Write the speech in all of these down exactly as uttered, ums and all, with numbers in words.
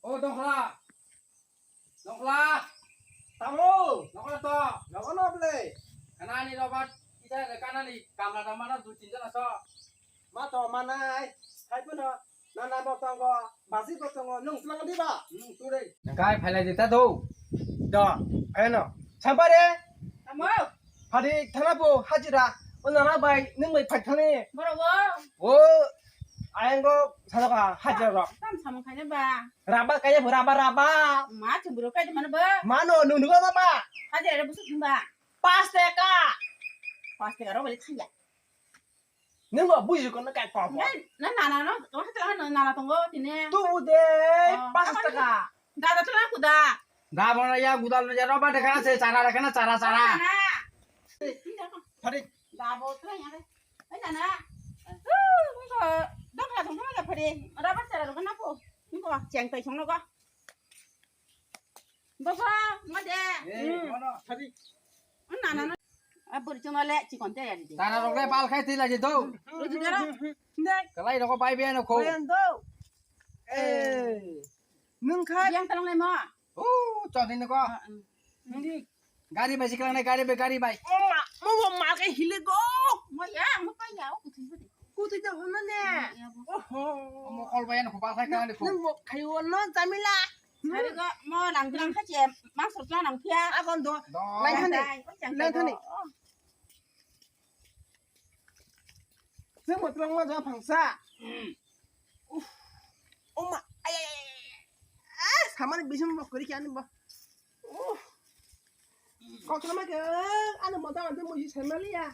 O dongkhla. Dongkhla. Tamo. Dongkhla to. Nogo no ble. Kanani robat kita kanani kamla damana dui tin jana so. Ma to manai. Hai puno. Nana bo tongo. Basi bo tongo. Nung selang di ba. Hmm, tu dei. Nangkai phailai di ta do. Do. Ayo no. Sampare. Tamo. Phadi thana bo hajira. O nana bai nung bai phai thani. Boro bo. O ayang go sadoka hajira rok. Tam samung khaina ba. Raba kaya bo raba raba. Ma chum bro kai mana ba. Mano nung nung ba ba. Hajira re busuk ba. Pas teka. Pas teka rok bali thaya. Nung ba buji ko na kai ko. Na na na no. Ko hata na na tongo tine. Tu de. Pas teka. Dada tla kuda. Da bona ya gudal ya roba de kana se chara de kana chara chara. Phadi. Da bo tla ya. Ai na na. Ko dok la dong la phadi. Roba chara ro kana po. Ko cheng tai song no ko. Baba, ma de. Eh, kono. Phadi. Na na na. A buri chunga le chikon te ya di. Tara rok le bal khai tila je do. Ruju dara. Dai. Kalai rok bai be no ko. Bayan do. Eh. Nung kha. Yang tarang le ma. Oh, chodi ne ko. Hindi. Gari bai siklang ne gari bai gari bai. Oh ma, mo mo ma ke hile go. Mo ya, mo pa ya, o kuthi hile. Kuthi da hona ne. Oho. Mo kol bai no ko bal khai ka ne ko. Nung mo khai wo no jamila. Hari go mo lang lang kha che, ma sor lang phiya. Akon do. Lai thani. Lai thani. Nang mo twlang ma ja phangsa. Uf. O ma. Ay ay ay. Ah, samani bising mo kori kya ni ba. Uf. Kau kena ma ke, anu mo ta ante mo ji samali ya.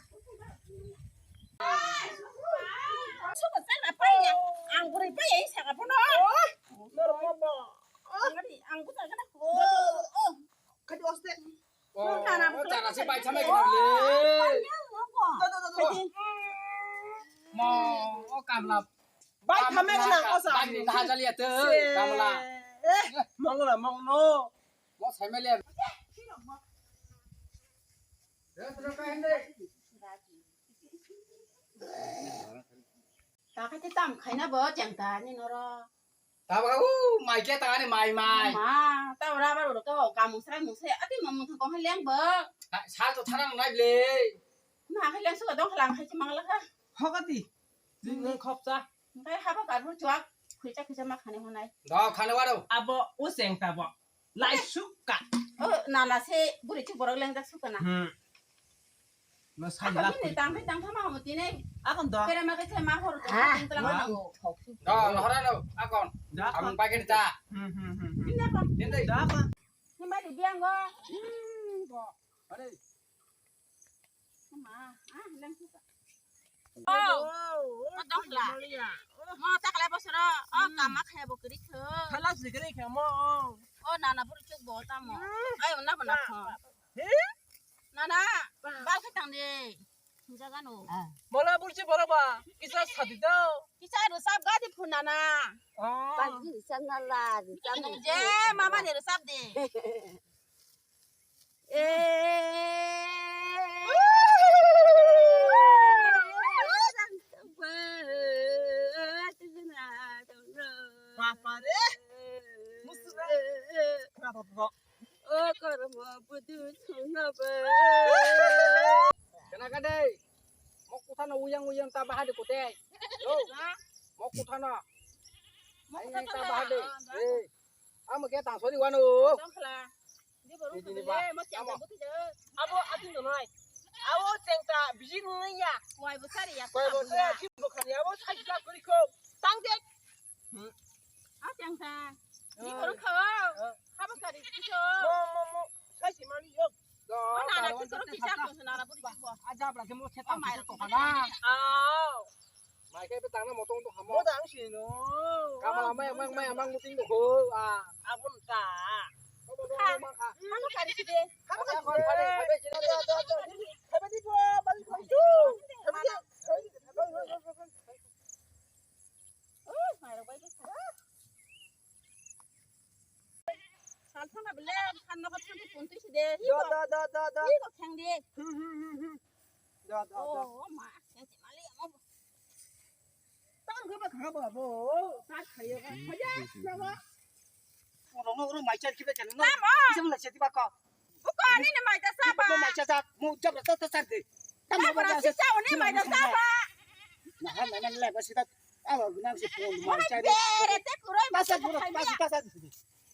Suka sana paya, ang buri paya isa ka puno. Nor mo mo. Ang buri, ang buta kana ko. Kadi oste. Oh, oh, cara si bai chamai kena le. Mo, oh, kamla. Bai chamai kena osa. Bai ni haja liya te, kamla. Eh, mangla, mangno. Mo chamai liya. Takai te tam khaina bo chengta ni noro. Tabo u mai ke tangani mai mai. Ma, ta ora ba ro to kamu srai mu se ati mamu thang kong leng bo. Sal to tharang nai ble. Ma khai leng su ka dong khalang khai chimang la kha. Hokati. Jing khop cha. Ngai haba ka ru chuak. Khuicha khuicha ma khane honai. Do khane waro. Abo u seng tabo. Lai sukka. O nana se buri chu borok lengjak sukka na. Hmm. No sai lak. Ni tang tang thama hamu tine. Akon do. Kere ma ke thema hor to. Ah. Tang tang ma. Do no hora no akon. Abang pakai da. Hmm hmm hmm. Ini akon. Ini da akon. Ini mai di biang go. Hmm go. Are. Ma, ah, lang sukka. Oh, oh, dong la. Mo ta kala bosoro. Oh, kama khaya bo kiri kho. Khalas de kiri kho mo. Oh, nana buru chuk bo ta mo. Ai, na bana kho. He? Nana, bal khe tang de. Jaga no. Mola burchi boro ba. Kisa sadi do. Kisa ro sab gadi phunana. Oh. Pagi sana la, sana. Je, mama ne ro sab de. Bapare. Musra. Bapare. O kormo budu sungna ba. Kena ka dei. Mo kutha no uyang uyang ta bahade kote. Lo. Mo kutha no. Mo kutha ta bahade. Eh. Amo ke tang sori wano. Tongkhla. Di boru khule mo chengta buti de. Abo atin do noi. Abo chengta bijik ngai ya. Wai bo sari ya. Wai bo sari ya. Abo sai ja kori ko. Tang de. A chengta. Di boru kho. Habo sari ko. Mo mo mo. Sai si mani yo. Mo na na ki soro ki sa ko na na buri ko. A jabra ke mo kheta ko na. Mai kai pe tangna motong to hamo. Mo dang si no. Kamala mai mai mai amang muting ko. Ah. Abun ta. Ko mo mo ma kha. Hamo kari si de. Hamo kari si de. Hamo kari si de. Hamo kari si de. Sal thangna bele, sal nogo thangwi pon twi si de. Hi do, kok? Do, do, do, do. Hi kok thang de. Hmm, hmm, hmm, hmm. Do, do, do. Oh, ma, thang si mali, amo. Tang khe ba kha ba bo. Ta khayo ka. Khaja, nogo. Noro mai char kibe chalo. Tamo. Kisa mula seti bako. Buko ani ni mai ta saba. Mo mai char sa, mo jabra ta ta sar de. Tamo. Jabra ba si sa oni mai ta saba. Na ha na na le ba si ta. Alo gunang si pon mai char. Bere te kuroi. Ta sa buro, ta sa, ta sa.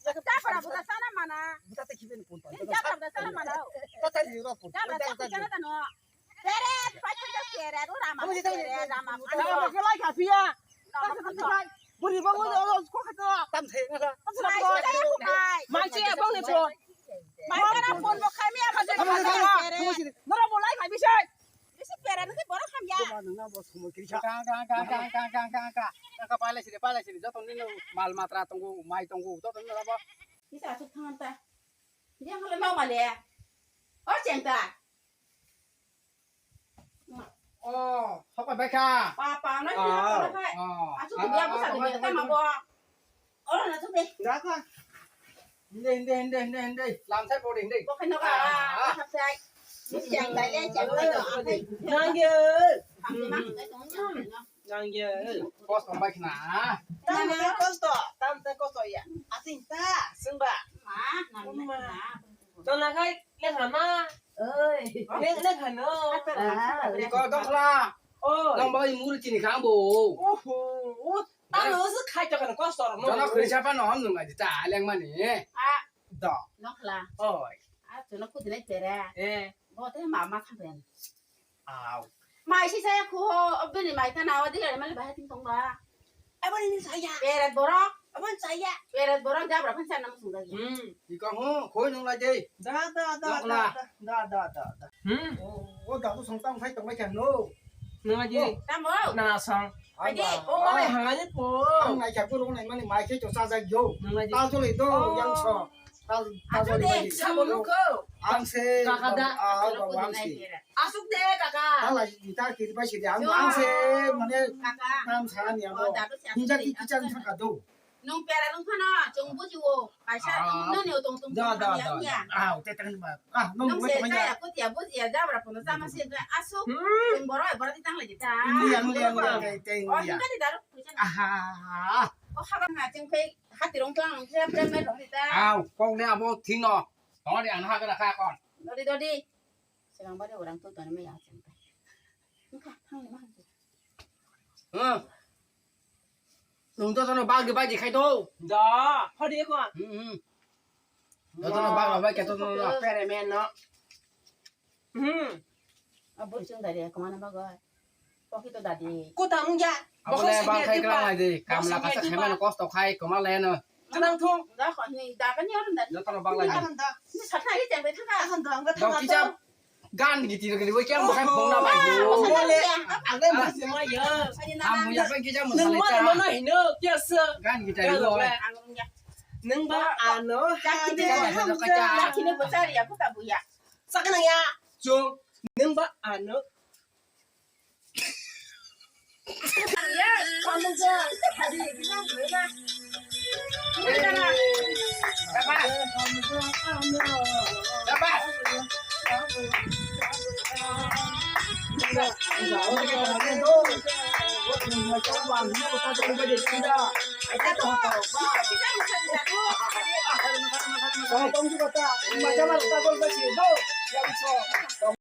Jabra buta sana mana. Buta te kibe ni pon ta. Jabra buta sana mana. Ta ta ni ro pon. Jabra ta sana ta no. Bere, paithago bere, ro rama bere, rama. Rama bere lai kha phiya. Buri bang o ko kha to. Tam the na. Tam the. Mai se bang ni pon. Mai kana pon bo khai mi a kha. Nora bo lai khai bisai. Bisi bere ni boro kham ya. Ga ga ga ga ga ga ga ga ga. Ka palai sini, palai sini. Joto ni mal matra tongo, mai tongo. Joto ni rabo. Bisa asuk thangan ta. Dia kalau mau male. O cheng ta. Oh, sok bai kha. Pa, pa, na, ah, na, na, oh, na. Achu dia busa de ta ma bo. Oro na chu de. Da ka. Hinde, hinde, hinde, hinde, hinde. Lam sai po de, hinde. Bo khai no ka. Ah. Hap sai. Ni chang dai le, chang dai no. Nang ye. Hap ni ma, dai tong ni. Nang ye. Kos tong bai khna. Tam te kos to, tam te kos to ya. Asing ta, sing ba. Ma, nang ma. Tona khai lekha ma. Oi. Lek lekha no. Ko dokhla. Oi. Nang bai mul chini khang bo. Oho. Tamo se khai to kan kosor mo. Jono khri chapa no hom nunga di ta leng mani. A. Do. Nokla. Oi. A tu no kudine tere. Eh. Bo te mama khaben. Au. Mai si saya khu ho, obini mai ta na odi gari mali bahai ting tong ba. Aboni ni saya. Beret borok. Aboni saya. Beret borok jabra phan sana musung lagi. Hmm. Ika ho, khoi nung lai dei. Da, da, da, da, da, da, da, da. Hmm. O, o da tu song tang khai tong lai khan no. Nung lai dei. Tamo. Na song. Adi. O mai hangani po. Ang nai kha puro nai mani mai khe to sa ja yo. Nung lai dei. Ta to le do yang so. Ta, ta to le. Sa bo lu ko. Ang se. Kaka da. Ah, ang se. Asuk de kaka. Tala jita kiri bai sidi ang ang se mane nam sa ni abo. Hinja ki kichang thaka do. Nung pera nung phano chung buji o. Kaisa nung noni o tong tong. Da da da. Ah, te tang ba. Ah, nung se chaya kutia buji ya jabra pono sama se asuk. Chung boro boro ti tang lagi ta. Liang liang liang te te. O hinga di daru. Aha. O haba na chung pe hati rong tang jam jam me rong ta. Ah, kong ne abo thing no. Dodi an ha ka ka kon. Dodi dodi. Selang bari orang tu tani me yang sengkai. Engka, thang lima. Hmm. Nung to tono bag di bag di khai to. Da, hodi ko. Hmm. To tono bag la bag to tono. Pere men no. Hmm. Abo chung dari ko mana bag. Poki to dadi. Ko ta mung ya. Abo le bang khai kra ngai di. Kam la ka sa khai mana kosto khai ko ma le no. Kanang thung. Da ko ni da ka ni orang da. Jotono bang lai. Ni sa thai jeng bai thang ka. Dok kisa gan giti giti bai kyang bukan phone na bai. Mole. Ang le ma se ma ya. Am ya bai kisa mo. Nung ma ma na hino kya se. Gan giti bai. Nung ba ano. Kini bo chari ya puta buya. Sakna ya. Chung. Nung ba ano.